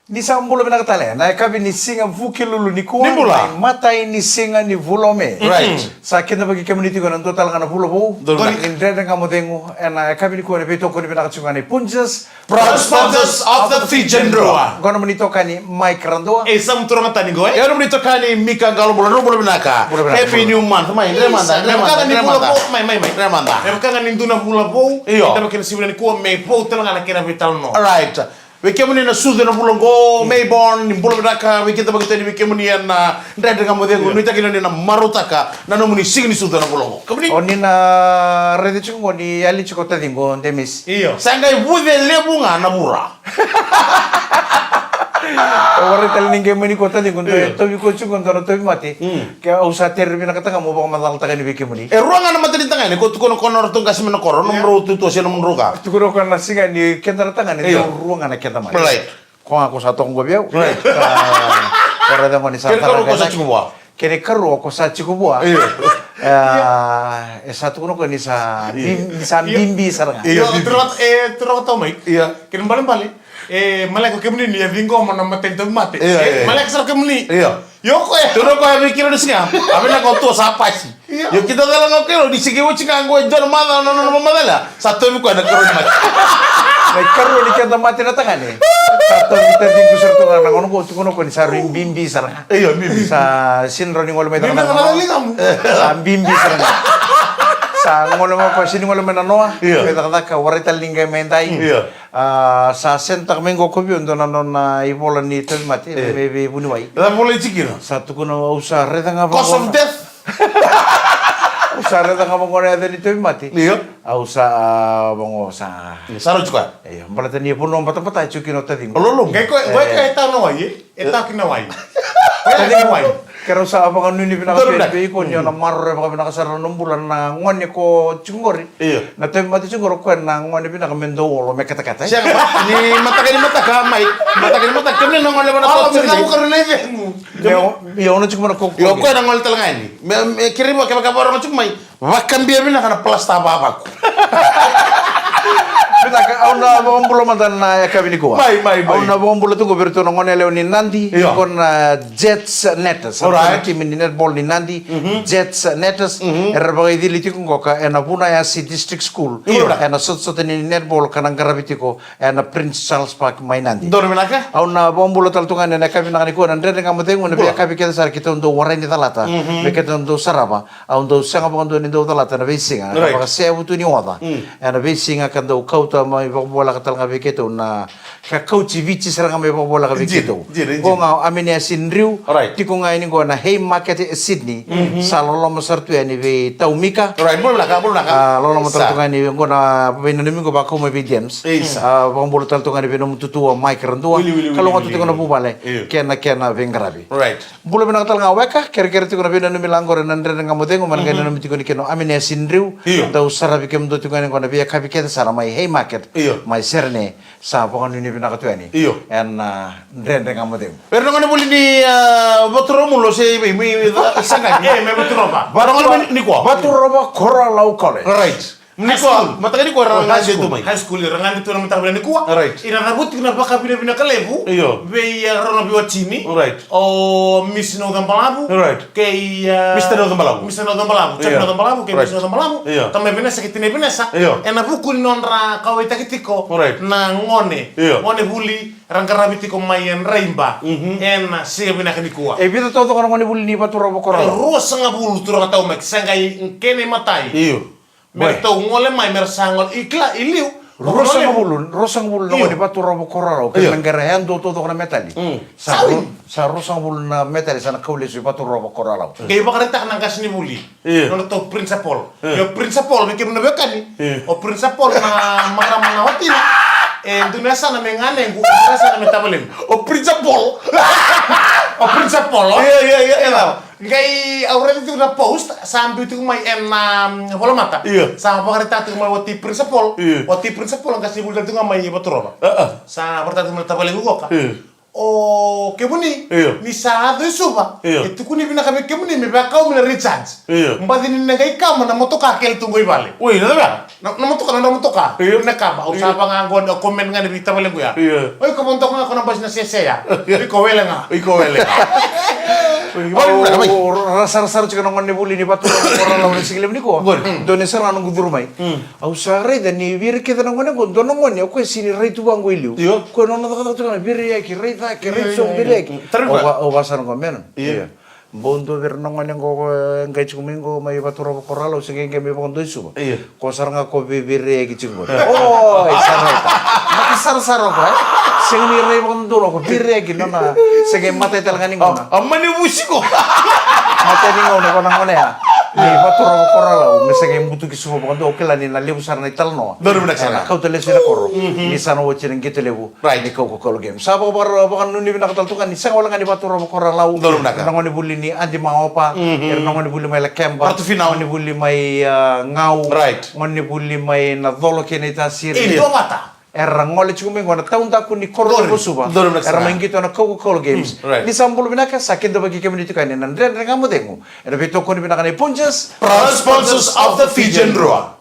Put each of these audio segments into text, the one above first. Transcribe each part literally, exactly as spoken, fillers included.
Ni sa bula vinaka tale, na yakavi ni siga Vukelulu nikua. Ni bula. Na imatai ni siga ni vula o Me. Right. Sa kidavaki kemuni tiko ena dua tale ga na vula vou. Dua tale ga. Ni Dredre Ga Mo Cegu, ena yakavi nikua ena veitokoni vinaka tiko ga nei Punjas. Proud sponsors of the Fijian Drua. Qo nomuni itokani Mike Radua. E, sa mu turaga tani qo, e? E, nomuni itokani Mika Qalobula, bula vinaka. Bula vinaka. Happy new month. Mai, dre mada, dre mada, dre mada. Mai, mai, mai. Dre mada. E vaka ga ni dua na vula vou. Io. Ena kena siga nikua, Me vou tale ga na kena veitalanoa. Right. Vei kemuni na sucu ena vula oqo, Mayborn, ni bula vinaka, vei keda vakatani vei kemuni ena Dredre Ga Mo Cegu, nuitaki ni na marautaka na nomuni siga ni sucu ena vula oqo. Kemuni? O ni na raica tiko qo ni yali tiko taciqu, Demis. Io. Sa qai vuce levu ga na vura. E warai tale ni qai mai nikua taciqu, dua e tauvi koya tiko, dua na tauvimate. Mm. Ke au sa tere vinakata ga mo vakamacalataka yani vei kemuni. E rua ga na mate ni tagane, ko tukuna ko na ratou qase mai na koro, nomudrau tutu se nomudrau ka. Tukuna ko na siga ni keda na tagane, io, dau rua ga na keda mate. Right. Ko ga ko sa toka qo vei au. Right. Ka, ko raica qo ni sa tara ga. Kena ikarua ko sa tiko vua. Kena ikarua ko sa tiko vua. Io. Ah, e sa tukuna ko ni sa, io, bi-, ni sa, io, bibi sara ga. Io, io, bibi. Turaga, e, turaga tau mai. Io. Kena ibalebale. E, maleka kemuni ni a ciqoma na mate ni tauvimate. Io, e, io, maleka sara kemuni. Io. Io, ko e. Turaga ko e vei kira na siga. A vei na ko tua sa pasi. Io. Io, kida cala ga o kero, ni sigi oti ga qo e dua na macawa na nona mamacala. Sa tauvi koya na karua ni mate. Na ikarua ni keda mate na tagane. Sa tauvi taciqu sara tu ga na gauna qo, tukuna ko ni sa rui bibi sara ga. Io, bibi. Sa sega ni rawa ni gole mai cake na noa. Bibi na ligamu. Sa bibi sara ga. Sa gole mai ko, sega ni gole mai na noa. Io. Me cakacaka, warai tale ni qai mai dai. Io. A, sa senditaka mai qo ko vei au dua na nona ivola ni tauvimate, e, me veivuniwai. Sa vola i tikina. Sa tukuna au sa raica ga vaqo. Cause of death. Au sa raica ga vaqo na yaca ni tauvimate. Io. Au sa, a, vaqo sa. Io, sa rauti koya. Io, baleta ni vanua batabata e tiko kina o taciqu. O loloma. Qai koya, qai koya e tau na wai, e? E tau kina wai. Koya e tau na wai. Keirau sa vakanuinui vinaka vei iko ni o na maroroya vakavinaka sara na nomu bula na gone ko tiko qori. Io. Na tauvimate tiko qori, o koya na gone vinaka me dau olo me katakata, e? Sega, ni mataka ni mataka, mai. Mataka ni mataka, kemuni na gone levu na ko tiko. Io, io, na tiko mai na ko. Io, o koya na gone tale ga yani. Me, me kerei vua kevaka vakarogo tiko mai. Vakabia vinaka na plasta vavaku. Vinaka, au na vakabula mada na yakavi nikua. Mai, mai, mai. Au na vakabula tu qo vei iratou na gone yalewa ni Nadi, io, qo na Jets Netters. Alright. Na timi ni netball ni Nadi, mhm, Jets Netters. Mhm. Era vakaicili tiko qoka ena Vunayasi District School. Io. Ena sotasota ni netball ka na qaravi tiko ena Prince Charles Park mai Nadi. Donu vinaka. Au na vakabula tale tu ga ena yakavi vinaka nikua na Dredre Ga Mo Cegu, na veiyakavi kece sara keitou dau warai ni calata. Mhm. Me keitou dau sarava. Au dau sega vakadua ni dau calata ena veisiga. Right. Na vakasevu tu ni oca. Mm. Ena veisiga ka dau kauta mai vakavoleka tale ga vei keitou na, ka kauti Viti sara ga mai vakavoleka vei keitou. Dina, dina, dina. Qo ga o Aminiasi Driu. Right. Tiko ga yani qo na Haymarket e Sydney. Mhm. Sa loloma sara tu yani vei Taumika. Right, bula vinaka, bula vinaka. A, loloma tale tu ga yani qo na veinanumi qo vakau mai vei James. Isa. A, vakabula tale tu ga yani vei nomu tutu o Mike Radua. Wili, wili, wili, wili. Ka loga tu tiko na vuvale. Io. Kei na kena veiqaravi. Right. Bula vinaka tale ga weka, kerekere tiko na veinanumi la qori na Dredre Ga Mo Cegu, me na qai nanumi tiko ni kena o Aminiasi Driu. Io. Dau saravi kemudou tiko yani qo na veiyakavi kece sara mai Haymarket. Io. Mai Serene, sa vakanuinui vinaka tu yani. Io. Ena Dredre Ga Mo Cegu. Era na gone vuli ni, a, Vaturova Mulo se i vei, mai, mai, sa qai. E, mai Vaturova. Vaturova. Vaturova Koralau College. Right. Nikua, mataka nikua era gade tu mai. High school, era gade tu na mataka vinaka nikua. Right. Ira cavuti na vakavinavinaka levu. Io. Vei, a, rau na veiwatini. Right. O Miss Nauca Balavu. Right. Kei, a, Mister Nauca Balavu. Mister Nauca Balavu. Io. Mister Nauca Balavu, kei Miss Nauca Balavu. Io. Tamai Vanessa kei tinai Vanessa. Io. Ena vuku ni nodra kauwaitaki tiko. Right. Na gone. Io. Gone vuli, ra qaravi tiko mai e Draiba. Mhm. Ena siga vinaka nikua. E vica taucoko na gone vuli ni Vaturova Koralau? Ruasagavulu turaga tau mai, sa qai kena imatai. Io. Me ratou gole mai, me ra sa gole i kila, i liu. Ruasagavulu, ruasagavulu na gone ni Vaturova Koralau. Io. Kei na qai ra yadua taucoko na metali. Mm. Sa ru-, sa ruasagavulu na metali sa na kau lesu i Vaturova Koralau. Qai vakaraitaka na qasenivuli. Io. Nodratou principal. Io. Io, principal, vei kemuni na veiwekani. Io. O principal na marama na watina. E dua na yasana me ganequ, e dua na yasana me tavalequ. O principal. O principal, o? Io, io, io, io. Qai au raica tiko na post, sa biu tiko mai ena, um, volamata. Io. Sa vakaraitaka tiko mai wati principal. Io. Wati principal, qasenivuli tale tiko ga mai Vaturova. A, a. Sa vakaraitaka tiko mai na tavalequ qoka. Io. O kemuni, io, ni sa yaco i Suva, io, e tukuni vinaka vei kemuni me via kau me na recharge. Io. Baci ni na qai kama na motoka kele tu qo i vale. Oi, na cava? Na, na motoka, na, na motoka. Io. Na kama, au sa, io, vaka ga qo ni, au comment ga ni vei tavalequ ya. Io. Oi, ko motoka ga ko na basi na sese ya. Io. Oi, ko wele ga. Oi, ko wele ga. Oi, vale, vale, vale. Au ra-, sarasara tiko na gone vuli ni vatu na koro lau na siga levu nikua. Qori. Mm. Dua ni sara na noqu curu mai. Mm. Au sa raica ni vei ira kece na gone qo, dua na gone, o koya sega ni rai tu vaqo i liu. Io. Koya nona cakacaka tu ga na vei ira yaki, rai cake, rai, io, sobu, io, vei ira yaki. Mm. Tara koya. Au va-, au vasara qo, man. Io. Io. Bau dua vei ira na gone qo, qo e qai tiko mai qo, mai Vaturova Korala, au se qai qai mai vakadua i Suva. Io. Ko sara ga ko vei, vei ira yaki tiko qo. Oi, sa rauta. Maka sarasara o koya, e? Sega ni rai vakadodonu o koya, vei ira yaki, nona, se qai matai tale ga ni gauna. A, a mani vusi ko. Matai ni gauna vua na gone ya. Ni Vaturova Korala, me se qai butuki Suva vakadua, au kila ni na levu sara na italanoa. Donu vinaka sara. E, na kauta lesu ina koro. Mhm. Ni sa na oti na qito levu. Right. Ni Kaukaukau Games. Sa vaka-, vaka-, vakanuinui vinaka tale tu ga ni sega wale ga ni Vaturova Korala. Donu vinaka. Na gone vuli ni Adi Maopa. Mhm. Era na gone vuli mai Lakeba. Ratu Finau. Gone vuli mai, ah, Gau. Right. Gone vuli mai Nacolo kei Naitasiri. Io. Era gole tiko mai qo na taudaku ni koro, qori, ni Suva. Donu vinaka sara. Era mai qito na Kaukaukau Games. Mm, right. Ni sa bula vinaka, sa kidavaki kemuni tiko yani na Dredre Ga Mo Cegu. Ena veitokoni vinaka nei Punjas. Proud sponsors of the Fijian Drua.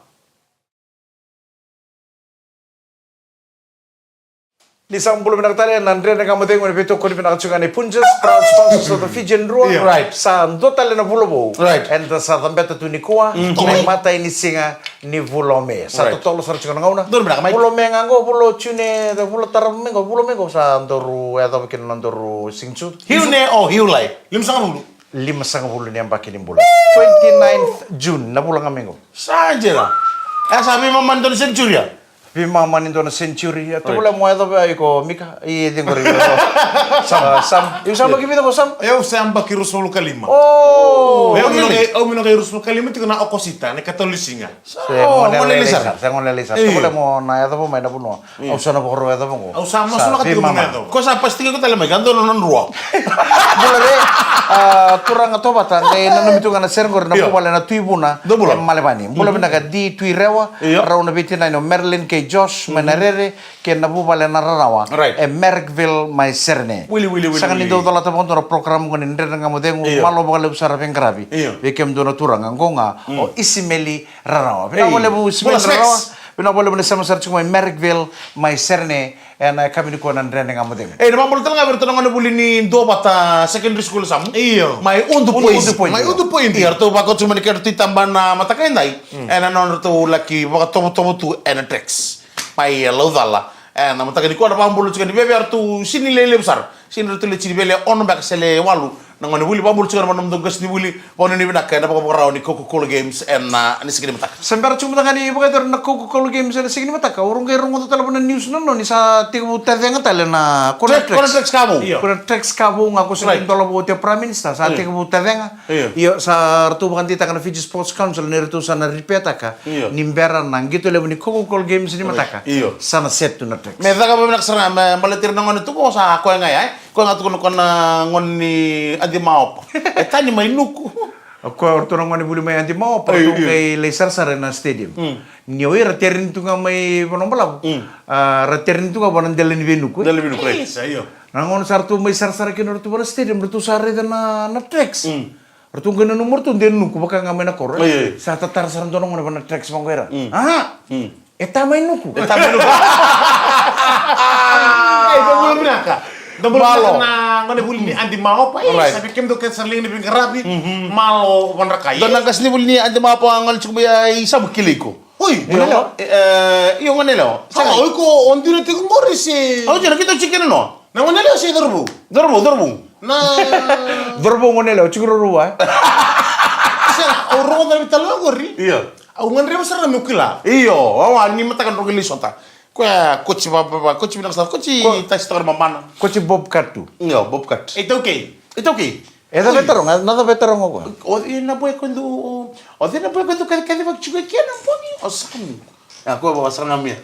Ni sa bula vinaka tale na Dredre Ga Mo Cegu, ena veitokoni vinaka tiko ga nei Punjas, proud sponsors of the Fijian Drua. Io. Right. Sa dua tale na vula vou. Right. Eda sa cabeta tu nikua, mhm, na imatai ni siga ni vula o Me. Right. Sa totolo sara tiko na gauna. Donu vinaka, Mike. Vula o Me ga qo, vula o June, vula tarava mai qo, vula o Me qo, sa daru yacova kina na nodaru signature. June o July. Limasagavulu. Limasagavulu ni yabaki ni bula. Twenty-ninth June, na vula ga mai qo. Sa dina. E sa veimama ni dua na century ya? Veimama ni dua na century ya. Right. Tovolea mo yacova ya iko Mika. I cegu qori. Sam. Ah, Sam. Iko sa yabaki vica ko Sam? Au sa yabaki ruasagavulu ka lima. Oh. Au mai na qai, au mai na qai ruasagavulu ka lima tiko na Okosita, na ikatolu ni siga. Sa, oh, gone lailai sara. Sa gone lailai sara. Io. Tovolea mo na yacova mai na vanua. Io. Au sa na vakarau yacova qo. Au sa masulaka tiko mai na yacova. Ko sa pasi tiko tale mai, ka donu na drua. Bula re, ah, turaga Tovata, qai nanumi tu ga na sere qori, na, io, vuvale na Tui Vuna. Dou bula. E Malevani. Bula, mhm, vinaka Di Tui Rewa, io, rau na veitinani o Marilyn kei Josh, mai na, mhm, Rere, kei na vuvale na Rarawa. Right. E Marrickville mai Serene. Wili, wili, wili, wili. Sega ni dau colata vakadua na program qo ni Dredre Ga Mo Cegu, io, malo vakalevu sara veiqaravi. Io. Vei kemudou na turaga, qo ga, mm, o Isimeli Rarawa. Vinaka vakalevu, Isimeli Rarawa. Vinaka vakalevu na sema sara tiko mai Marrickville, mai Serene, ena yakavi nikua na Dredre Ga Mo Cegu. E, na vakabula tale ga vei iratou na gone vuli ni Duavata Secondary School, Sam. Io. Mai Udu Point. Udu Point. Mai Udu Point. Io, ratou vakau tiko mai na kedratou itaba na mataka edai. Mm. Ena nodratou laki vakatovotovo tu ena tracks. Mai Laucala. Ena mataka nikua na vakabula tiko ni veve ratou sini lelevu sara. Sini ratou le tini vei le ono beka se le walu. Na gone vuli, vakabula tiko na nomudou qasenivuli, vakanuinui vinaka ena vakavakarau ni Coca-Cola Games ena, ah, ni siga ni mataka. Se bera tiko mada ga ni vakayacori na Coca-Cola Games ena siga ni mataka, au qai rogoca tale vua na news na nona ni sa tekivu tacega tale na, ko na tracks. Ko na tracks ka vou. Io. Ko na tracks ka vou ga ko sa, right, qai dola vou oti o Prime Minister, sa, io, tekivu tacega. Io. Io, sa ratou vakadeitaka na Fiji Sports Council ni ratou sa na repair-taka. Io. Ni bera na qito levu ni Coca-Cola Games ni mataka. Io. Sa na set tu na tracks. Me caka vakavinaka sara ga, me baleti ira na gone tu qo sa koya ga ya, e? Koya ga tukuna ko na gone ni Adi Maopa. E tani mai Nuku. O koya o ratou na gone vuli mai Adi Maopa, io, ratou, io, qai lai sarasara ena stadium. Mm. Ni o ira terini tu ga mai Vanuabalavu. Mm. Ah, ra terini tu ga vua na dela ni veinuku, e? Dela ni veinuku, right. Isa, io. Na gauna sa ratou mai sarasara kina o ratou vua na stadium, ratou sa raica na, na tracks. Mm. Ratou qai nanuma ratou de Nuku vaka ga mai na koro, e? Io, io. Sa tatara sara dua na gone vua na tracks vaqo, era. Mm. Aha! Mm. E ta mai Nuku. E ta mai Nuku. E, dou bula vinaka. Dou bula vinaka na gone vuli ni Adi Maopa. E, right, sa vei kemudou kece sara liga ni veiqaravi. Mhm. Malo Vadrakai. Dua na qasenivuli ni Adi Maopa gole tiko mai, e, i Samu, kilai iko. Oi, io, Gonelewa. E, e, io, Gonelewa. Sa, o iko o dina tiko qori se? Au dina, keitou tiko kina no. Na Gonelewa se Cauravou? Cauravou, Cauravou. Na Cauravou, Gonelewa, tiko ruarua, e? Sega, au rogoca na veitalanoa qori. Io. Au gadreva sara meu kila. Io, au a ni mataka drau qai lai sota. Koya, coach va, va, va, coach vinaka sara, coach, ko-, tasi toka na mamana. Coach Bob Cut tu. Io, Bob Cut. ITaukei. ITaukei. E cava e taroga, na cava e taroga o koya? O, e, na boy ko dou, o, o cei na boy ko dou kacikaci vaka tiko e kea na bogi? O Samu. A, koya vaka sara ga mai.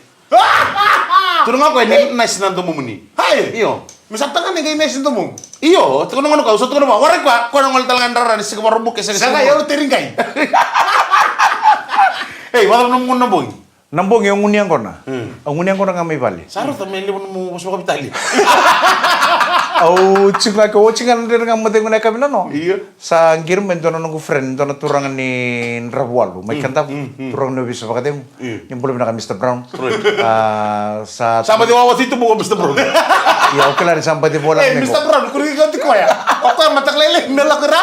Tukuna ga o koya ni nice na domomuni. Hai! Io. Me sa tagane qai nice na domoqu. Io, tukuna ga o koya, au sa tukuna vua, warai koya, koya na gole tale ga e dra ni siga Vakaraubuka, siga, siga. Sa qai au teri qai. Ei, vacava nomu gunu na bogi? Na bogi au gunu yaqona. Hmm. Au gunu yaqona ga mai vale. Sa rauta me levu nomu vosa vakavitalia. Au tiko ga ke, oti ga na dredre ga mo cegu na yakavi na no. Io. Sa qiri mai dua na noqu friend, dua na turaga ni Dravualu mai Kadavu. Turaga ni ovisa vakacegu. Io. Ni bula vinaka Mister Brown. Right. Ah, sa Sa baci wawa tu mo Mister Brown. Ia, au kila ni sa baci vola. Eh, Mister Brown, kuri ka tiko ya. O koya mataka lailai me lako ra.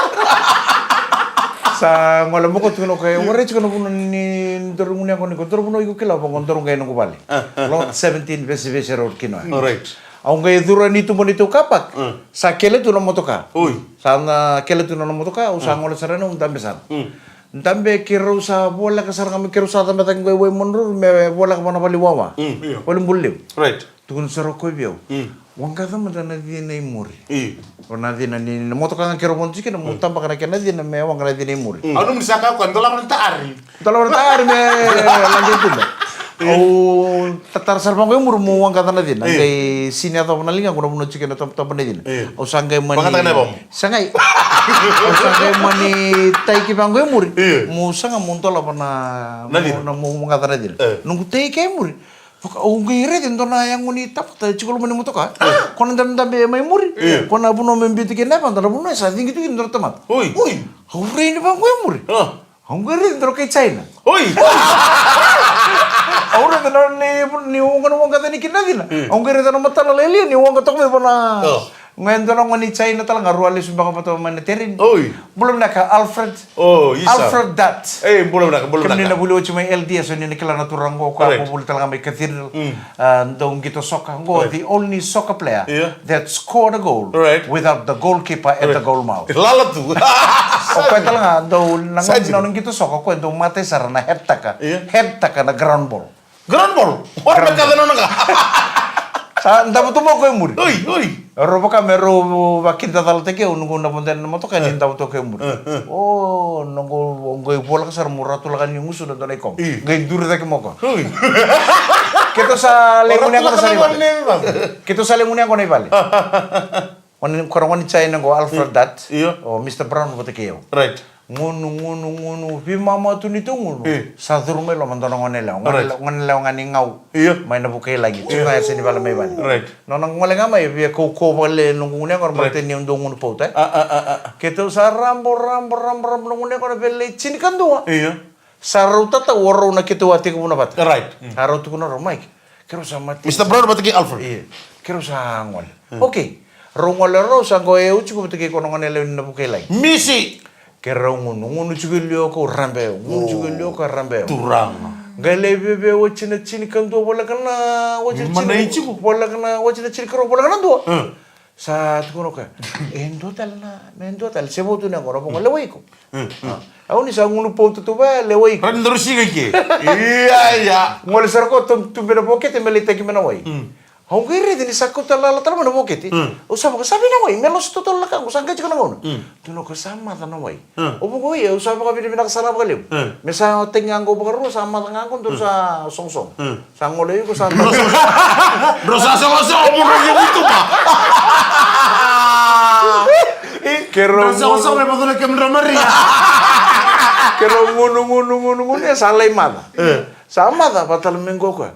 Sa gole mo ko tukuna o koya, warai tiko na vanua ni daru gunu yaqona, ko daru vanua iko kila, vaqo daru qai noqu vale. Lot seventeen Vesivesi Road kina. All right. Au qai curu yani tuba ni tou car park. Sa kele tu na motoka. Oi. Sa na kele tu na motoka, au sa gole sara yani, au dabe sara. Dabe, keirau sa voleka sara ga me keirau sa cabe cake qo i Waimadraru me voleka vana vale ni wawa. Io. Vale ni bula levu. Right. Tukuna sara o koya vei au. Waqaca mada na cina i muri. Io. O na cina ni, na motoka ga keirau vodo tiko kina, mo tabaka na kena cina me waqa na cina i muri. Au nanuma ni sa kaya o koya, dolava na taari. Dolava na taari me lade i tuba. Au tatara sara vaqo i muri mo waqaca na cina. Io. Qai sini yacova na ligaqu na vanua tiko kina tabatoba ni cina. Io. Au sa qai mani Vaqaca na yavamu. Sa qai. Au sa qai mani taiki vaqo i muri. Io. Mo saga mo dolava na, Na cina. Mo, na mo waqaca na cina. E. Noqu taiki i muri. Vaka, au qai raica e dua na yago ni tamata e tiko loma ni motoka. Ko na dabedabe mai muri. Io. Ko na vanua me biuti kina na yavada, na vanua e sa ciqi tu kina e dua na tamata. Oi. Oi. Au rai ni vaqo i muri. A. Au qai raica e dua na kai China. Oi. Au raica na ni, ni waqa, na waqaca ni kina na cina. Io. Au qai raica na matana lailai ni waqa toka mai vana. A. Qai dua na gone ni China tale ga, rau a lesu beka vata mai na tereni. Oi. Bula vinaka Alfred. O, isa. Alfred Dart. E, bula vinaka, bula vinaka. Kemuni na vuli oti mai L D S, o ni na kila na turaga qo, o koya ko vuli tale ga mai Cathedral. Mm. A, dau qito soka. Qo, the only soccer player that scored a goal without the goalkeeper at the goal mouth. Lala tu. O koya tale ga, dau na qito soka, o koya dau matai sara na head taka. Head taka na ground ball. Ground ball. Ora me kaca nona ka. Sa davo tu mai o koya e muri. Oi, oi. Rau vaka me rau vakidacalataki au, noqu na vodo ena motoka ni davo tu o koya e muri. O, noqu, qai voleka sara meu rawa tu lako yani gusu na dua na ikoga. Qai duri cake mai o koya. Oi. Keitou sa lai gunu yaqona sara i vale. Keitou sa lai gunu yaqona i vale. Gone, ko na gone ni China qo, Alfred Dart. Io. O Mister Brown vata kei au. Right. Gunu, gunu, gunu, veimama tu ni tou gunu. Sa curu mai loma dua na gone yalewa. Gone yalewa ga ni Gau. Io. Mai Navukailagi. Tiko ga e sega ni vale mai vale. Right. Nona gole ga mai, via kaukauwa vakalailai noqu gunu yaqona, baleta ni au dau gunu pauta, e. A, a, a, a. Keitou sa rabo, rabo, rabo, rabo na gunu yaqona, via lai tinikadua. Io. Sa rau tatau o rau na keitou a tekivu na vata. Right. Sa rau tukuna o rau, Mike, keirau sa mate. Mister Brown vata kei Alfred. Io. Keirau sa gole. Okay. Rau gole rau, sa qo e au tiko vata kei koya na gone yalewa ni Navukailagi. Misi. Keirau gunu, gunu tiko e liu o koya, rabe au. Gunu tiko e liu o koya, rabe au. Turaga. Qai lai veve oti na tinikadua, voleka na oti na tini, voleka na oti na tinikarua, voleka na dua. Sa tukuna o koya, e dua tale na, me dua tale, se votu na yaqona, vaqo, lewai iko. Au ni sa gunu pauta tu vaya, lewai iko. Rani daru siga i ke. Ia, ia. Gole sara o koya, tuberi na vokete me lai taki mai na wai. Au qai raica ni sa kauta lala tale mai na vokete. Au sa vaka, sa vei na wai, me lose totolo na ka qo, sa qai tiko na gauna. Tukuna o koya sa maca na wai. Au vaqo, ia, au sa vakavinavinaka sara vakalevu. Me sa tagi ga qo vakarua, sa maca ga qo, daru sa sogosogo. Sa gole iko sa. Dro sa sogosogo, mo dro ni vutuba. Keirau sogosogo me vacuna kemudra Maria. Keirau gunu, gunu, gunu, gunu, e sa lai maca. Sa maca, vaka tale mai qo o koya.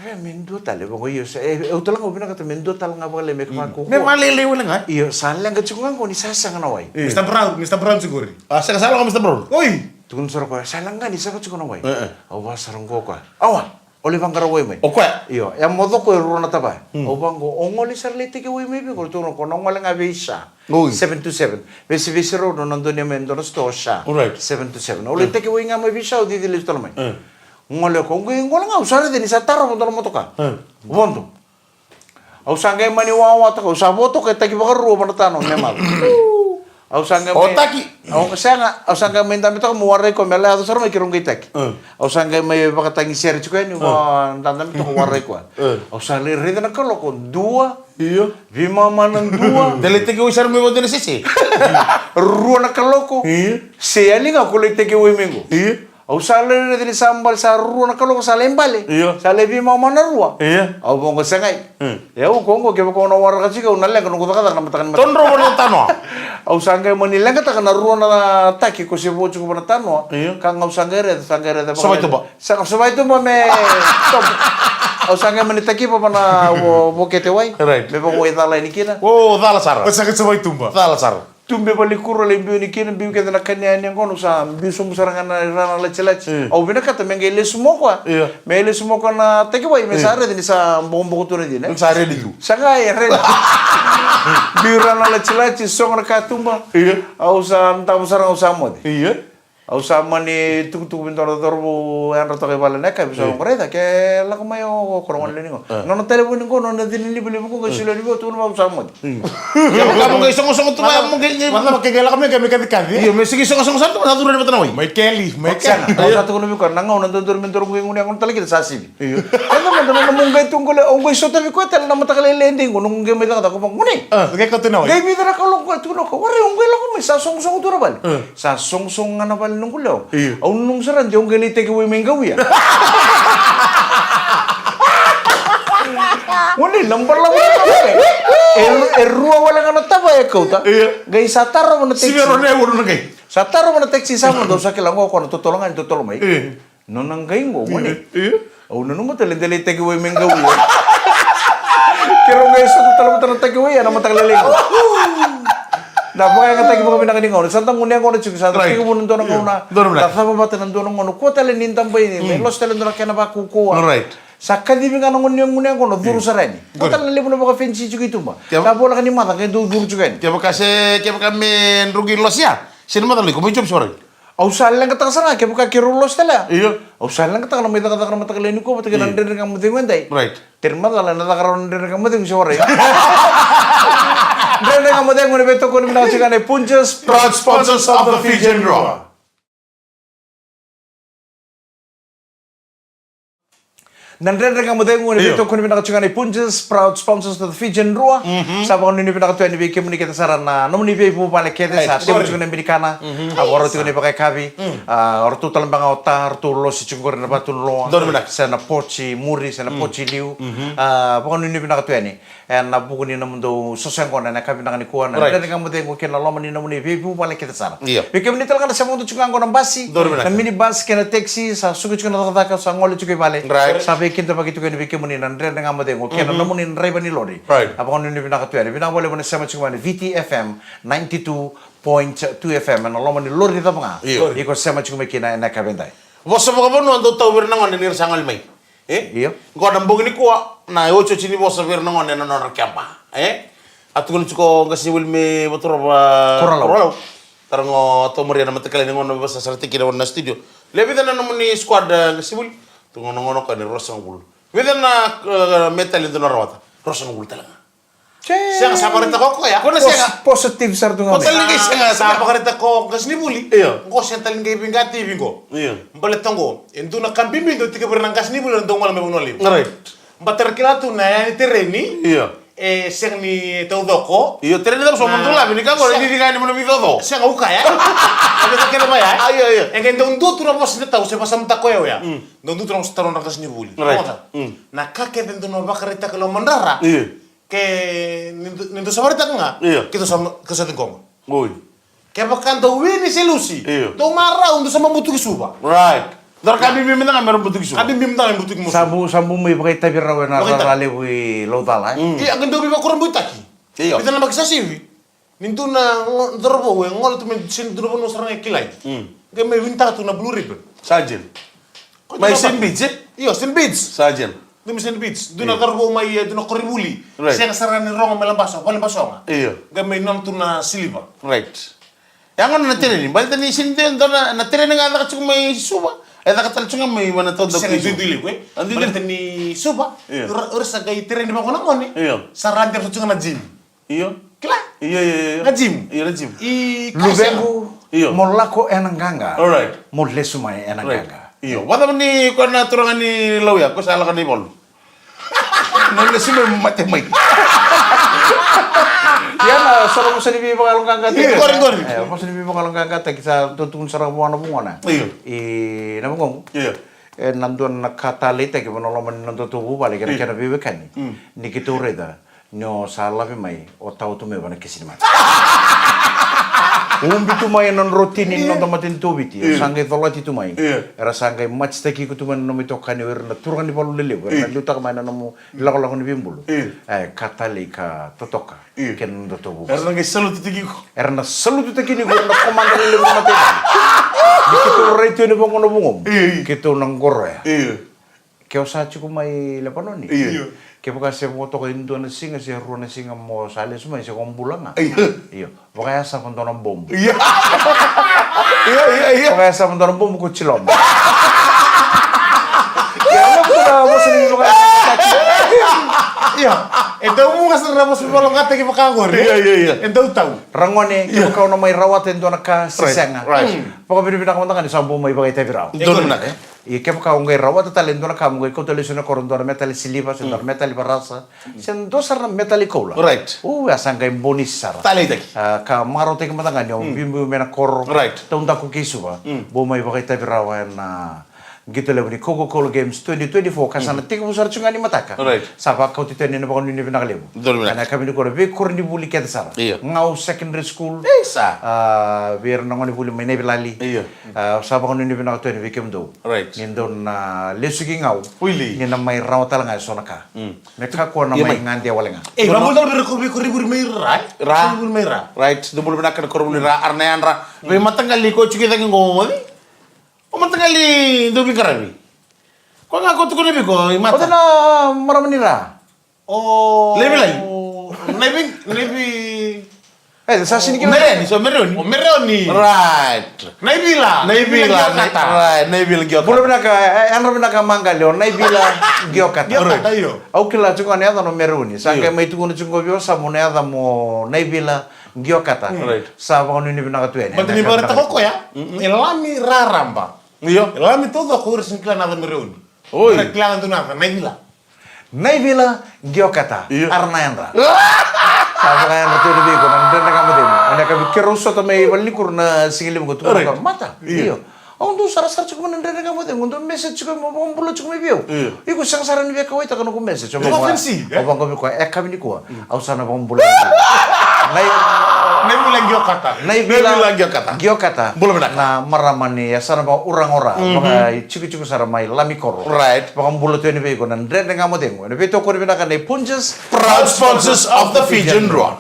Ia, me dua tale, vaqo, io, sa, e, au tale ga au vinakata me dua tale ga vakalailai me kavaka o koya. Me vakalailai wale ga. Io, sa leqa tiko ga qo ni sa sega na wai. Mister Brown, Mister Brown tiko qori. A, sega, sa leqa Mister Brown. Oi. Tukuna sara o koya, sa leqa ga ni sega tiko na wai. Au vaka sara qo o koya. Awa. O lai vaqara wai mai. O koya? Io, e a moco koya e rua na tavaya. Au vaqo, o gole sara lai take away mai vei koya, tukuna o koya, na gole ga vei Sha. Oi. Seven two seven. Vesivesi Road, nona donuya mai e dua na store Sha. All right. Seven two seven. Au lai take away ga mai vei Sha, au cici lesu tale mai. Gole o koya, au qai gole ga, au sa raica ni sa tarova dua na motoka. Vodo. Au sa qai mani wawataka, au sa votoka e taki vakarua vua na tanoa me maca. Au sa qai mai, o taki. Au sega, au sa qai mai dabe toka meu warai koya me lai yaco sara mai keirau qai taki. Au sa qai mai vakatagi sere tiko yani, vua dadabe toka, warai koya. Au sa lai raica na kaloko, dua. Io. Veimama na dua. De lai take away sara mai vua dua na sese. Rua na kaloko. Io. Se yali ga ko lai take away mai qo. Io. Au sa lai raica ni sa bale, sa rua na kaloko, sa lai bale. Io. Sa lai veimama na rua. Io. Au vaqo, segai. E au ko qo, kevaka o na waraka tiko au na leqa noqu cakacaka na mataka ni mataka. Todro vua na tanoa. Au sa qai mani leqataka na rua na taki ko se vo tiko vua na tanoa. Io. Ka ga au sa qai raica, sa qai raica. Sova i tuba. Sa sova i tuba me toba. Au sa qai mani takiva vana vo, vo kete wai. Right. Me vaka wai cala yani kina. O, cala sara. O sa kete wai tuba. Cala sara. Tube vale kuro lai biu yani kina, biu kece na kania yani qo, au sa biu sobu sara ga na ra na latilati. Mm. Au vinakata me qai lesu mai o koya. Io. Me lesu mai o koya na takiwai, me sa raica ni sa bokoboko tu na cina. Sa ready tu. Sa qai ready. Biu ra na latilati, sogo na katuba. Io. Au sa davo sara ga au sa moce. Io. Au sa mani tukutuku vei dua na cauravou yadra toka i vale na yakavi, sa qai raica, ke lako mai o, o korongo lewe ni gone. Nona talevoni qo, nona cina livaliva qo, qai solia ni vei au, tukuna vei au sa moce. Kevaka mo qai sogosogo tu ga, mo qai, qai, vata mo qai lako mai, qai mai kacikaci. Io, me sigi sogosogo sara tu, sa curu yani vata na wai. Mai keli, mai keli. Au sa tukuna vei koya, na gauna dodonu me dodonu qai gunu yaqona tale kina sa sivi. Io. Ena mada na nomu qai tu qo le, au qai sotavi koya tale na mataka lailai dei qo, noqu qai mai cakacaka, au vaka, gone. Ah, qai kauta na wai. Qai vica na kaloko qo, tukuna o koya, warai, au qai lako mai, sa sogosogo tu na vale. Ah. Sa sogosogo ga na vale noqu lewa. Io. Au nanuma sara de au qai lai tekivu mai qauia. Gone, na balavu na vale. E, e rua wale ga na tava e kauta. Io. Qai sa tarova na taxi. Sivero na e uru na qai. Sa tarova na taxi sa vodo, sa kila qo o koya na totolo ga ni totolo mai. Io. Nona qai qo, gone. Io. Au nanuma tale de lai tekivu mai qauia. Keirau qai sota tale vata na takiwai ena mataka lailai qo. Na vakayagataki vakavinaka ni gauna. Sa da gunu yaqona tiko, sa da tekivu na dua na gauna. Dua na gauna. Da cava vata na dua na gauna. Kua tale ni dabai ni, me losi tale dua na kena vakaukauwa. Right. Sa kacivi ga na gunu yaqona, curu sara yani. Kua tale na levu na vakafenisi tiko i tuba. Sa voleka ni maca, qai dau curu tiko yani. Kevaka se, kevaka me druqi losi ya. Se ni maca lai, ko mai job sara. Au sa leqataka sara ga kevaka keirau losi tale ya. Io. Au sa leqataka na mai cakacaka na mataka lailai nikua vata kei na Dredre Ga Mo Cegu edai. Right. Tere macala ena caka rawa na Dredre Ga Mo Cegu se warai. Dredre Ga Mo Cegu ena veitokoni vinaka tiko ga nei Punjas, proud sponsors of the Fijian Drua. Na Dredre Ga Mo Cegu ena veitokoni vinaka tiko ga nei Punjas, proud sponsors of the Fijian Drua. Sa vakanuinui vinaka tu yani vei kemuni kece sara na nomuni veivuvale kece, sa tevu tiko na binikana. A vakarau tiko na ivakayakavi. A, o ratou tale beka ga o ta, ratou losi tiko qori na vatu ni loa. Se na poti muri, se na poti liu. A, vakanuinui vinaka tu yani. Ena vuku ni nomudou soso yaqona ena yakavi vinaka nikua, na Dredre Ga Mo Cegu kei na loma ni nomuni veivuvale kece sara. Io. Vei kemuni tale ga na sema tu tiko ga qo na basi, na minibus kei na taxi, sa suka tiko na cakacaka, sa gole tiko i vale. Right. Sa veikidavaki tiko yani vei kemuni na Dredre Ga Mo Cegu kei na nomuni draiva ni lori. Right. A vakanuinui vinaka tu yani. Vinaka vakalevu na sema tiko mai na V T F M ninety-two point two F M, ena loma ni lori cava ga. Io. Iko sema tiko mai kina ena yakavi edai. Vosa vakavanua dau tau vei ira na gone ni ra sa gole mai. E? Io. Qo na bogi nikua, na iotioti ni vosa vei ira na gone ena nodra keba. E? A tukuna tiko o qasenivuli me vaturova Korolau. Korolau. Tara qo a tau maria na mataka lailai ni gauna me vasa sara tiko kina na studio. Le vica na nomuni squad, e, qasenivuli? Tu gauna gauna koya ni ruasagavulu. Vica na, e, metali dou na rawata? Ruasagavulu tale ga. Sega, sa vakaraitaka o koya. Ko na sega. Positive sara tu ga. Ko tale ni qai sega, sa vakaraitaka o qasenivuli. Io. Qo sega tale ni qai veiqati vei qo. Io. Baleta qo e dua na ka bibi dau tiko vei ira na qasenivuli era dau gole mai Vanua Levu. Right. Baleta ra kila tu na yaya ni tereni. Io. E sega ni taucoko. Io, tereni cava so mo dolavi ni ka qo ni liga ni mo na veicoco. Sega, uka ya. E vei ka kece mai ya. Io, io. E qai dau dua tu na vosa ni tau se vasamataka o yau ya. Dau dua tu na vosa taro na qasenivuli. Right. Na ka kece dau na vakaraitaka lo madrara. Io. Ke ni dou, ni dou sa vakaraitaka ga. Io. Ke dou sa, ke dou sa ciqoma. Oi. Kevaka dou wini se lusi. Io. Dou marau, dou sa mabutuki Suva. Right. Dou ra ka bibi mada ga me ra butuki Suva. Ka bibi mada ga me butuki Suva. Sa bau, sa bau mai vakaitavi rawa ena rara levu i Laucala, e? Io, qai dou veivakurabuitaki. Io. Vica na yabaki sa sivi. Ni dua na cauravou e gole tu mai dua na vanua sara ga e kilai. Qai mai winitaka tu na Blue Ribbon. Sergeant. Mai Saint Bede's, e? Io, Saint Bede's. Sergeant. Dua mai Saint Bede's. Dua na cauravou mai, e, dua na koronivuli. Right. Sega sara ni rogo mai Labaso, Valebasoga. Io. Qai mai nona tu na siliva. Right. Ya gona na tereni, baleta ni sega ni dua na, na tereni ga e caka tiko mai Suva. E caka tale tiko ga mai vana taudaku. Sega ni duidui levu, e? Baleta ni Suva. Io. Ra, ra sa qai tereni vaqo na gone. Io. Sa ra dera tiko ga na gym. Io. Kila? Io, io, io. Na gym. Io, na gym. I luvequ, io, mo lako ena qaqa. All right. Mo lesu mai ena qaqa. Io. Vacava ni koya na turaga ni lauya, ko sa lako na ivalu. Na lesu mai, mate mai. Ia na soro vosa ni veivakayaloqaqataki. Io. Qori, qori. E, vosa ni veivakayaloqaqataki sa tukuna sara vua na vugona. Io. I na vugoqu. Io. E na dua na ka taleitaki vua na loma ni nodatou vuvale kei na kena veiwekani. Ni keitou raica ni o sa lave mai, o tau tu mai vana kesi ni mata. Ubi tu mai ena drotini ni noda matanitu o Viti. Io. Sa qai colati tu mai. Io. Era sa qai matsitaki iko tu mai na nomu itokani, o ira na turaga ni valu lelevu. Era na liutaka mai na nomu lakolako ni veibulu. Io. E, ka talei ka totoka. Io. Kei na noda tovuka. Era na qai salututaki iko. Era na salututaki ni ko na komada lelevu ni matanitu. Ni keitou rai tu yani vaqo na vugomu. Io, io. Keitou na qoroya. Io. Ke o sa tiko mai Lepanoni. Io. Kevaka se vo toka e dua na siga se rua na siga mo sa lesu mai se ko bula ga. Io. Io. Vakayasava dua na bobu. Io. Io, io, io. Vakayasava dua na bobu ko Chiloma. Io, io, io, io, io, io, io. E dau vuqa sara na vosa vakalougatataki vaka qori. Io, io, io. E dau tau. Ragone, kevaka o na mai rawata e dua na ka se sega. Right, right. Mm. Vakavinavinaka mada ga ni sa bau mai vakaitavi rawa. Donu vinaka, e? Ia kevaka o qai rawata tale e dua na ka mo qai kauta lesu na koro, dua na metali siliva, se dua na metali varasa, se dua sara na metali koula. Right. U, a sa qai bonisi sara. Taleitaki. A, ka marautaki mada ga ni o biubiu mai na koro. Right. Taudaku kei Suva. Mm. Bau mai vakaitavi rawa ena qito levu ni Coca-Cola Games twenty twenty-four, ka sa na tekivu sara tiko ga ni mataka. Right. Sa vakauti tu yani na vakanuinui vinaka levu. Donu vinaka. Ena yakavi nikua na veikoronivuli kece sara. Io. Gau Secondary School. Isa. A, vei ira na gonevuli mai Naivilali. Io. A, sa vakanuinui vinaka tu yani vei kemudou. Right. Ni dou na lesu ki Gau. Wili. Ni na mai rawa tale ga e so na ka. Mm. Me kakua na mai gade wale ga. E, vabula tale vei ira ko, vei koronivuli mai Ra. Ra. Koronivuli mai Ra. Right. Dou bula vinaka na koronivuli Ra, Ara na yadra. Vei mataqali ko tiko i cake qo moce. O mataqali dou veiqaravi. Ko ga ko tukuna vei ko i mata. O cei na marama ni Ra? O Naivilai. Naivi, Naivi. E, sa sini kina. Mereoni, so Mereoni. O Mereoni. Right. Naivila. Naivila, Naivila Giokata. Right, Naivila Giokata. Bula vinaka, e, yadra vinaka maqali, o Naivila Giokata. Giokata, io. Au kila tiko ga na yaca o Mereoni. Sa qai mai tukuna tiko vei au sa mo na yaca mo Naivila Giokata. Right. Sa vakanuinui vinaka tu yani. Baleta ni vakaraitaka o koya, e lami raraba. Io. E lami taucoko o ira sega ni kila na yaca o Mereoni. Oi. Era kila ga tu na yaca, Naivila. Naivila Giokata. Io. Ara na yadra. Sa vakayadra tu yani vei iko na Dredre Ga Mo Cegu. Ena yakavi keirau sota mai valenikuro na siga levu qo, tukuna o koya, mata. Io. Io. Au dau sarasara tiko mai na Dredre Ga Mo Cegu, dau message tiko mai, vakabula tiko mai vei au. Io. Iko sega sara ni via kauwaitaka noqu message. Io, vaqo, fancy, e? Au vaqo vei koya, e, yakavi nikua. Au sa na vakabula. Nai-, Naivila Giokata. Naivila Giokata. Giokata. Bula vinaka. Na marama ni yasana vakauraga o Ra. Mhm. Vakaitikotiko sara mai Lamikoro. Right. Vakabula tu yani vei iko na Dredre Ga Mo Cegu. Ena veitokoni vinaka nei Punjas. Proud sponsors of the Fijian Drua.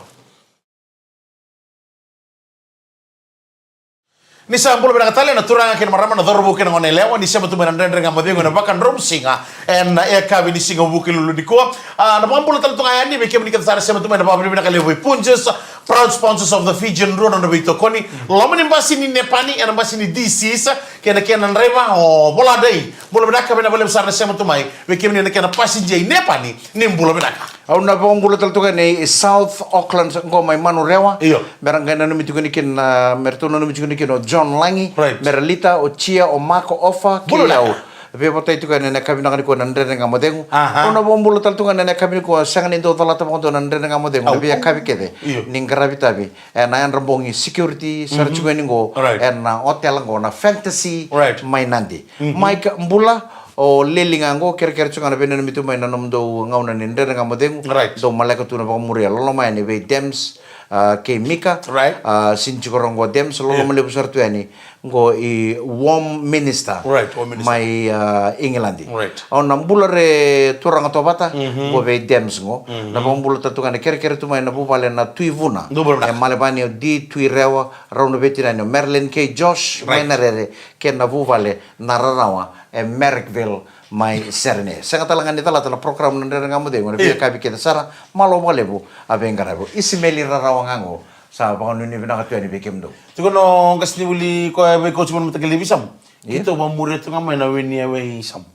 Ni sa bula vinaka tale na turaga kei na marama, na cauravou kei na goneyalewa, ni sema tu mai na Dredre Ga Mo Cegu ena vakadromu siga ena yakavi ni siga Vukelulu nikua. A, na vakabula tale tu ga yani vei kemuni kece sara sema tu mai, na vakavinavinaka levu vei Punjas, proud sponsors of the Fijian Drua, na nona veitokoni. Loma ni basi ni Nepani, ena basi ni D Cs, kei na kena draiva o Voladei. Bula vinaka, vinaka vakalevu sara na sema tu mai. Vei kemuni na kena passenger i Nepani, ni bula vinaka. Au na vakabula tale tu ga yani South Auckland qo mai Manurewa. Io. Me ra qai nanumi tiko yani kina, me ratou nanumi tiko yani kina o John Lagi, right, me ra lita, o Tia, o Mark, o Ofa, kei au. Veivotai tiko yani ena yakavi vinaka nikua na Dredre Ga Mo Cegu. Aha. Au na vakabula tale tu ga yani ena yakavi nikua, sega ni dau calata vakadua na Dredre Ga Mo Cegu na veiyakavi kece. Io. Ni qaravi tavi ena yadra bogi security sara tiko yani qo, right, ena hotel qo na Fantasy, right, mai Nadi. Mhm. Mike, bula, o Leli ga qo, kerekere tiko ga na veinanumi tu mai na nomudou gauna ni Dredre Ga Mo Cegu. Right. Dou maleka tu na vakamuria, loloma yani vei Dems, a, kei Mika. Right. A, sini tiko qo Dems, loloma levu sara tu yani qo i Home Minister. Right, Home Minister. Mai, a, Igiladi. Right. Au na bula re turaga tovata, mhm, qo vei Dems qo. Mhm. Na vakabula tale tu ga yani, kerekere tu mai na vuvale na Tui Vuna. Dou bula vinaka. E Malevani, o Di Tui Rewa, rau na veitinani o Marilyn kei Josh, right, mai Narere, kei na vuvale na Rarawa e Marrickville mai Serene. Sega tale ga ni calata na program na Dredre Ga Mo Cegu ena veiyakavi kece sara, malo vakalevu a veiqaravi. Isimeli Rarawa ga qo, sa vakanuinui vinaka tu yani vei kemudou. Tiko na qasenivuli koya e veikauti mai na mataqali veisamu. Io. Keitou vakamuria tu ga mai na weni e veisamu.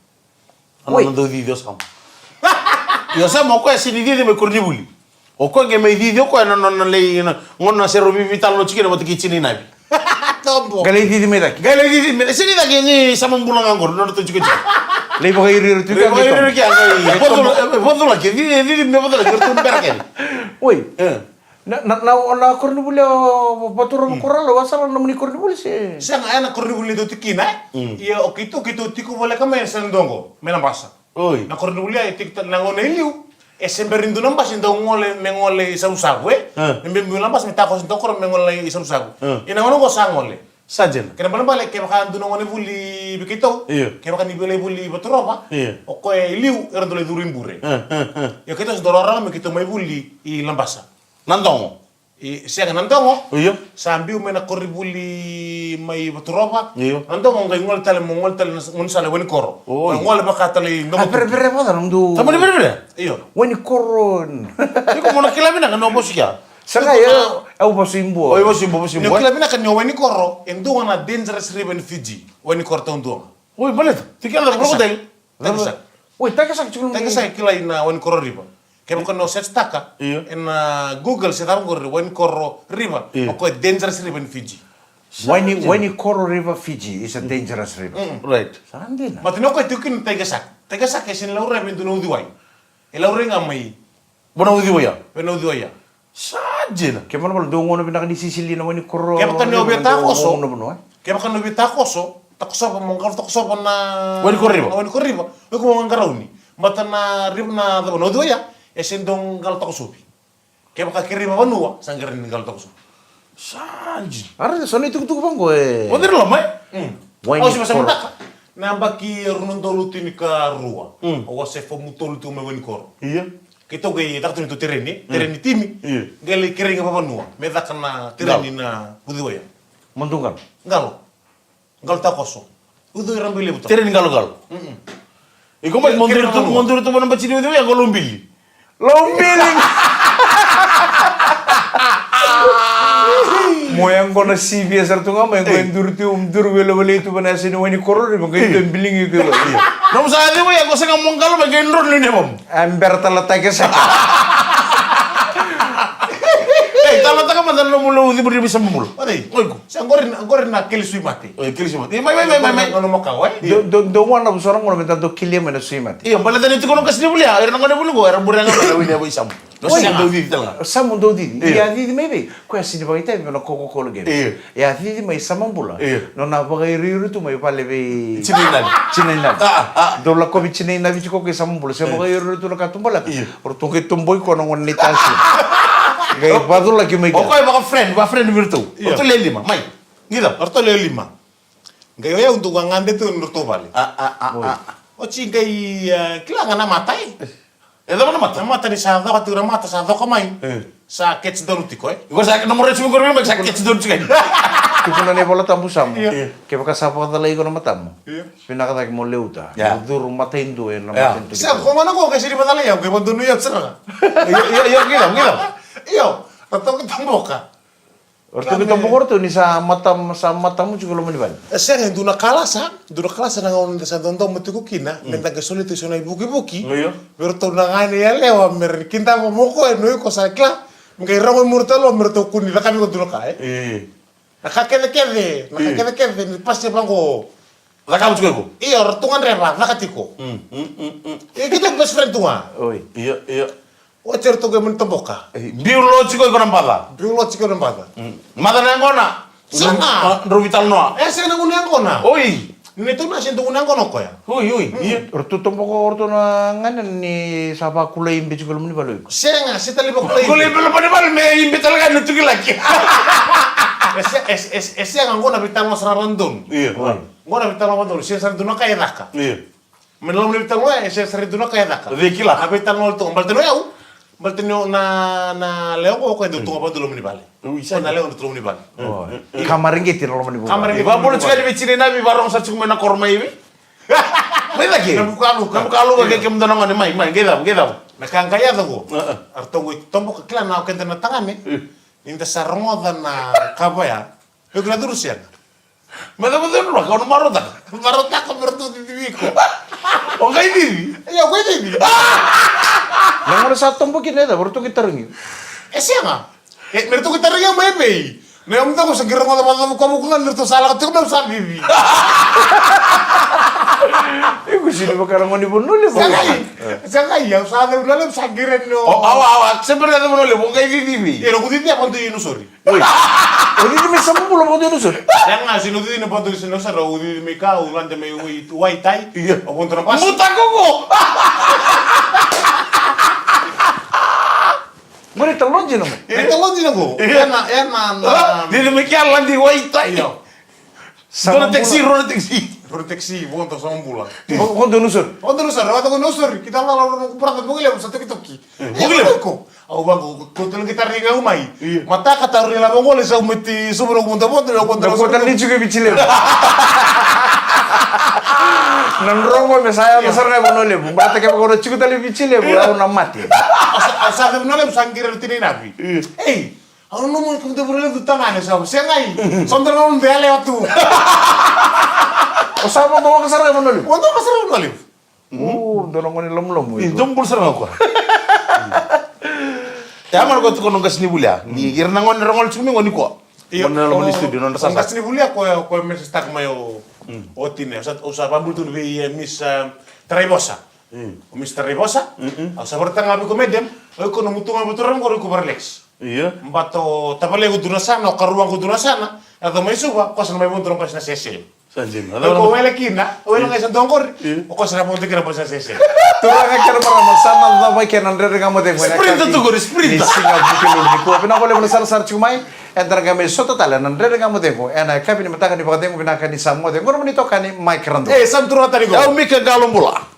Oi. Na nona dau cici o Samu. Io, Samu, o koya sini cici mai koronivuli. O koya qai mai cici o koya na, na, na lai, na, gauna se rau veitalanoa tiko kina vata kei Tinainavi. Tobo. Qai lai cici mai cake. Qai lai cici mai, sini cake ni Samu bula ga qori, na nodratou tikotiko. Lai vakairiiri tu. Lai vakairiiri kea, qai, e, vacula, tobo. E, vacula ke, cici, cici me vacula ke, ratou bera kece. Oi. E. Na, na, na, na koronivuli o Vatura, mm, Vatura Lau, a sala na nomuni koronivuli se? Sega, e na koronivuli dou tiko kina, e? Mm. Ia, o keitou, keitou tiko voleka mai na Senadua qo, mai Labasa. Oi. Na koronivuli ya e tiko tale na gauna i liu. E se bera ni dua na basi dau gole me gole i Savusavu, e? Ah. Me bera ni dua na basi me takoso dau koro me gole i Savusavu. Ah. Ia na gauna oqo sa gole. Sa dina. Kena balebale kevaka dua na gone vuli vei keitou. Io. Kevaka ni via lai vuli i Vaturova. Io. O koya e liu era dau lai curu i Bure. Ah, ah, ah. Ia keitou sa dau rawarawa me keitou mai vuli i Labasa. Na dogo. I, sega, na dogo. Io. Sa biu mai na koronivuli mai Vaturova. Io. Na dogo qai gole tale, mo gole tale na s-, gaunisala e Wanikoro. Oi. Qai gole vaka tale i dogo. A, vereverea vata na nomudu. Tamani vereverea? Io. Wanikoro. Iko mo na kila vinaka na vosa kea. Sega, io, au vosa i Bua. Oi, vosa i Bua, vosa i Bua. Ni o kila vinaka ni o Wanikoro e dua ga na dangerous river ni Fiji. Wanikoro taudua ga. Oi, baleta. Tiko na crocodile. Takisaka. Oi, takisaka tiko. Takisaka kilai na Wanikoro River. Kevaka ni o search taka, io, ena Google se cava qori, Wanikoro River. Io. O koya e dangerous river ni Fiji. Wani-, Wanikoro River Fiji is a dangerous river. Mm. Right. Sa dina. But ni o koya tiko kina takisaka. Takisaka e sega ni laurai me dua na uciwai. E laurai ga mai. Vua na uciwai ya. Vua na uciwai ya. Sa dina. Ke valavala dou gauna vinaka ni sisili na Wanikoro. Kevaka ni o via takoso. Gauna vanua, e? Kevaka ni o via takoso, takosova mo qalo takosova na Wanikoro River. Na Wanikoro River. O iko mo qarauni. Baleta na river na cava na uciwai ya, e se dau qalo takosovi. Kevaka ke river vanua, sa qai rawa ni qalo takosovi. Sa dina. Ara, sa na itukutuku vaqo, e. O cei ra loma, e? Mm. Wanikoro. Au se vasamataka. Na yabaki rua na udolu tinikarua. Mm. Au a se fomu tolu tu mai Wanikoro. Ia. Keitou qai caka tu neitou tereni, tereni timi. Io. Qai lai kerei ga vavanua me caka na tereni na uciwai ya. Mo dou qalo. Qalo. Qalo takoso. Uciwai rabailevu tu. Tereni qaloqalo. Mm-mm. Iko mai, mo duri tu, mo duri tu vua na bati ni uciwai ya, qo loubili. Loubili. Mo yaqona sivia sara tu ga mai, qo e duri tu, duri welewele tu vua na yasa ni Wanikoro River, qai tu e biligi iko. Nomu sa yaco ya, qo sega mo qalo mai, qai dro ni nevamu. A bera tale takisaka. Ei, talataka mada na nomu lauci muri vei Samabula. Oi, oi, ko. Sa qori na, qori na keli sui mate. Oi, keli sui mate. Mai, mai, mai, mai, mai. Nomu makawa, e? Do, do, do wana vusora qona me da do kelia mai na sui mate. Io, baleta ni tiko na qasenivuli ya, era na qasenivuli qo, era bure ga na wili ya vei Samu. No Samu dau cici tale ga. Samu dau cici. Io. Ia cici mai vei? Koya sini vakaitavi mai na Coca-Cola game. Io. E a cici mai Samabula. Io. Nona vakairiiri tu mai vale vei Tinainavi. Tinainavi. A, a, a. Dou lakovi Tinainavi tiko kei Samabula. Se vakairiiri tu na katubaleka. Io. O ratou qai toboi koya na gone ni tasi. Qai vaculaki mai kea. O koya vaka friend, vaka friend vei ratou. Io. O ratou lewe lima, mai. Qai cava? O ratou lewe lima. Qai o yau dou gagade tu ena ratou vale. A, a, a, a. Oti qai, e, kila ga na mata, e. E cava na mata? Na mata ni sa coka tiko na mata, sa coka mai. E. Sa catch down tiko, e. Iko sa, na mora tiko mai sa catch down tiko. Tukuna na iVola Tabu Samu. Io. Kevaka sa vakacalai iko na matamu. Io. Vinaka cake mo leuta. Ia. Mo curu mata e dua ena mata e dua. Sa ko gona ko qai sini vakacalai au, qai vakadonui au sara ga. Io, io, io, qai cava, qai cava? Io, ratou qai toboka. O ratou qai toboka o ratou ni sa mata, sa matamu tiko loma ni vale. E sega, e dua na kalasa, dua na kalasa na gauna da sa dodomo tiko kina, me da qai soli tiko so na ivukivuki. Io. Me ratou na gane yalewa, me ra kidava mo koya, no iko sa kila, me qai rogo i muri tale, me ratou kua ni cakavi iko dua na ka, e? Io. Na ka kecekece, na ka kecekece, ni pasi vaqo. Cakava tiko iko? Io, ratou gadreva, caka tiko. Mm, mm, mm, mm. E keitou best friend tu ga. Oi. Io, io. Oti eratou qai mani toboka. E, biu lo tiko iko na baca. Biu lo tiko na baca. Mm. Maca na yaqona. Sega. Drau, a, drau veitalanoa. E, sega na gunu yaqona. Oi. Ni neitou na sega ni gunu yaqona o koya. Oi, oi. Mm. Ia. Ratou toboka o ratou na gane ni sa vakulai ibe tiko loma ni vale o iko. Sega, se tale vakulai ibe. Vakulai ibe loma ni vale me ibe tale ga na tukilaki. E se, e, e, e sega qo na veitalanoa sara ra donu. Ia. Oi. Qo na veitalanoa donu, sega sara dua na ka e caka. Ia. Mai na loma ni veitalanoa, e sega sara e dua na ka e caka. Cei kila? A veitalanoa tu, baleta ni o yau, baleta ni o na, na lewa qo, o koya dau tu ga vakadua loma ni vale. Ui, sa na lewa dau tu loma ni vale. Oi. Ka mareqeti na loma ni vale. Ka mareqeti. Vabula tiko yani vei Tinainavi, varogo sara tiko mai na koro mai vei. Mai cake. Na Vukaluka. Na Vukaluka, ke kemudou na gone, mai, mai, qai cava, qai cava. Na ka qai yaco qo. A, a. Eratou qai toboka, kila na o keda na tagane. E. Ni da sa rogoca na ka vaya. Iko na curu sega. Me cava curu na ka o na marautaka? Marautaka me ratou cicivi iko. O qai cici? Io, o qai cici. Na gauna sa tobo kina e cava, o ratou qai tarogi? E sega. E, me ratou qai tarogi au mai vei? Na yau mada qo sa qai rogoca vakavukavuka ga ni ratou sa lako tiko mai au sa cici. Iko sini vaka na gone ni Vanua Levu. Sa qai, sa qai, au sa cau na levu sa qai reni o. O, awa, awa, se bera na cau na levu, o qai cici vei? E, noqu cici e vakadua i Nausori. Oi. O cici mai Samabula vakadua i Nausori? Sega, sega ni cici na vakadua i Nausori, au cici mai ka, au lade mai Wai, Waitai. Io. Au vodo na basi. Butako qo. Ena, ena, na. Ni ni mai kia ladi wai tai. Io. Dua na taxi, rua na taxi. Rua na taxi, vodo sa bula. Vodo na sori. Vodo na sori, vodo na sori. Kita la la rua na brother, bogi levu sa toki toki. Bogi levu. Ko, au vaqo, ko tele kita ri ga umai. Mataka tauri la vaqo le sa umeti, sa umeti vodo vodo, vodo na sori. Ko tele ni tiko e Viti levu. Na drogo me sa ya, me sa ga vodo levu. Mataka me ko tiko tale Viti levu, au na mate. Sa, sa vodo levu, sa qiri tini na vi. Ei. Au nanuma ni kemudou vura levu tagane sa, segai. Sa dua na gone dau yalewa tu. O sa vodo waka sara ga Vanua Levu? Vodo waka sara ga Vanua Levu. O, dua na gone lomulomu. Io, dou bula sara ga koya. E a mani koya tukuna o qasenivuli ya. Ni ira na gone ra gole tiko mai qo ni koya. Io, gone na loma ni studio, nodra sara. O qasenivuli ya koya, koya me sa staka mai o, o tine. O sa, o sa vabula tu vei, e, Miss, e, Taraivosa. O Miss Taraivosa. Au sa varaitaka ga vei iko, madam. O iko na mutu ga vei turaga qori, iko varelax. Io. Bato tavalequ dua na sana, o karuaqu dua na sana, yaco mai Suva, o koya sa na mai vodo na basi na sese. Sa dina. O iko wele kina, o wele ga sa dua qori, o koya sa na vodo kina basi na sese. Turaga kei na marama, sa na cava kei na Dredre Ga Mo Cegu. Sprinta tu qori, sprinta. Ni siga Vukelulu nikua. Vinaka vakalevu na sarasara tiko mai. Eda na qai mai sota tale na Dredre Ga Mo Cegu ena yakavi ni mataka ni vakacegu. Vinaka ni sa moce. Qo na nomuni itokani Mike Radu. E, sa na turaga tani qo. Au Mika Qalobula.